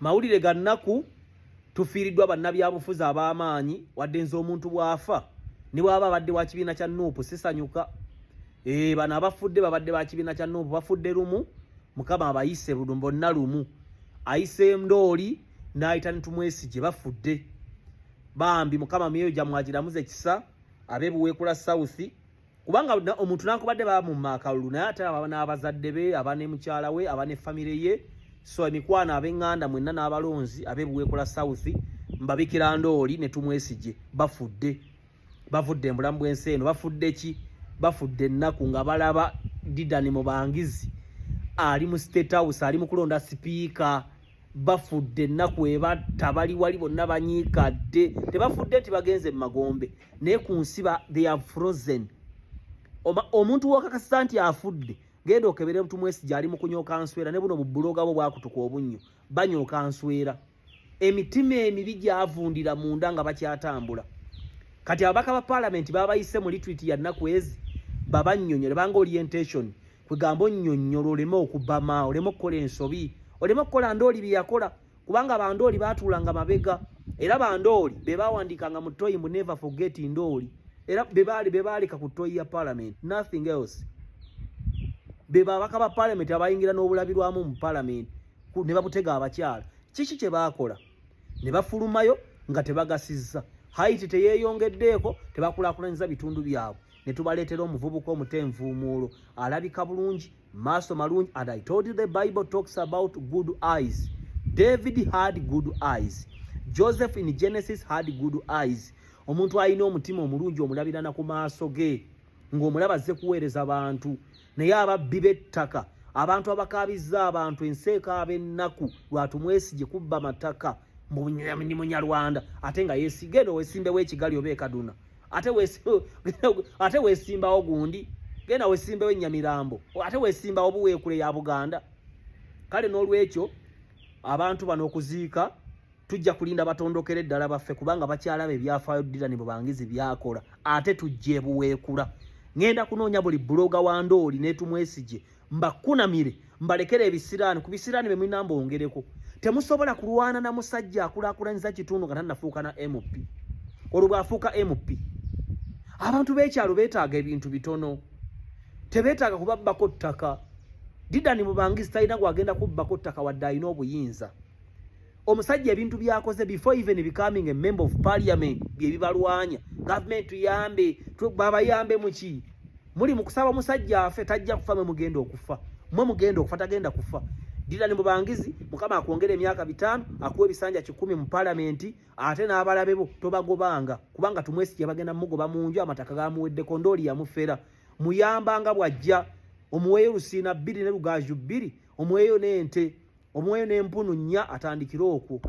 Mawulire ga nnaku, tufiiriddwa bannabyabufuzi ab'amaanyi. Wadde nze omuntu bw'afa ne bw'aba abadde wa kibiina kya NUP sisanyuka. Bano abafudde babadde ba kibiina kya NUP, bafudde lumu. Mukama abayise bonna lumu, ayise Ndooli n'ayita ne Tumwesigye, bafudde bambi. Mukama myoyo gyammwe agiramuze ekisa ab'e Buweekula South, kubanga omuntu nankubadde bamumma akalulu, naye ate aba n'abazadde be, aba ne mukyala we, aba ne famire ye. So emikwano, ab'eŋŋanda mwenna n'abalonzi ab'e Buweekula South, mbabikira Ndooli ne Tumwesigye, bafudde, bavudde mu bulamu bw'ensi eno. Bafudde ki? Bafudde ennaku nga balaba Didani Mubangizi ali mu State House, ali mu kulonda sipiika. Bafudde ennaku ebatta, bali wali bonna banyiikadde. Tebafudde nti bagenze mu magombe, naye ku nsi they have frozen. Omuntu wokakasisa nti afudde, genda okebere Tumwesigye ali mu kunyooka nswera, ne buno bubuloga bwo bwakutuka obunnyo, banyooka nswera. Emitima emibi gyavundira munda nga bakyatambula. Kati ababaka ba paalamenti babayise mu retreat ya nnaku ezi, babannyonnyole banga orientation, kwegamba onnyonnyola oleme okubama, oleme okukola ensobi, oleme okukola Ndooli bye yakola, kubanga bandooli baatuulanga mabega, era bandooli be bawandiikanga mu toyi mbu "Never forget Ndooli", era be baali be baaleka ku toyi ya parliament, nothing else. Be babaka ba parliament abayingira n'obulabirwamu mu parliament ne babutega abakyala. Kiki kye baakola? Ne bafulumayo nga tebagasizza haiti, teyeeyongeddeeko, tebakulaakulanyiza bitundu byabwe. Ne tubaleetera omuvubuka omuto envuumuulo, alabika bulungi, maaso malungi. And I told you, the Bible talks about good eyes. David had good eyes, Joseph in Genesis had good eyes. Omuntu alina omutima omulungi omulabirana ku maaso ge, ng'omulaba azze kuweereza bantu. Naye ababbi b'ettaka, abantu abakaabizza abantu, ensi ekaaba ennaku lwatumwesigye kubba mataka. Ni Munyarwanda, ate nga yesigenda wesimbewo ekigali oba ekaduna, ate wesimbawo gundi, genda wesimbewo Enyamirambo, ate wesimbawo Buweekule ya Buganda. Kale n'olwekyo abantu bano okuziika tujja kulinda batondokere ddala baffe, kubanga bakyalaba ebyafaayo Didani Bubangizi byakola. Ate tujja ebuweekula, ŋŋenda kunoonya buli blogger wa Ndooli netumwesige, mbakunamire, mbalekere ebisiraani ku bisiraani bye mulina, mbongereko. Temusobola kulwana na musajja akulaakulanyiza kitundu nga tannafuuka na MP. Olwo bw'afuuka MP, abantu b'ekyalo beetaaga ebintu bitono, tebeetaaga kubabbako ttaka. Didani Mubangizi talina gwagenda kubbako ttaka wadde alina obuyinza. Omusajja ebintu byakoze before even becoming a member of parliament bye bibalwanya. Gavumenti tuyambe, babayambe muki? Muli mu kusaba omusajja afe, tajja kufa. Mwe mugenda okufa, mwe mugenda okufa, tagenda kufa. Didani Mubangizi, Mukama akwongera emyaka 5, akuwa ebisanja 100 mu palamenti, ate n'abalabe bo tobagobanga, kubanga Tumwesigye bagenda mugoba mu nju, amataka gamuweddeko, Ndooli yamufera. Muyambanga bw'ajja, omuweeyo lusiina bbiri ne lugaaju bbiri, omuweeyo n'ente, omuweeyo n'empunu nnya, atandikire okwo.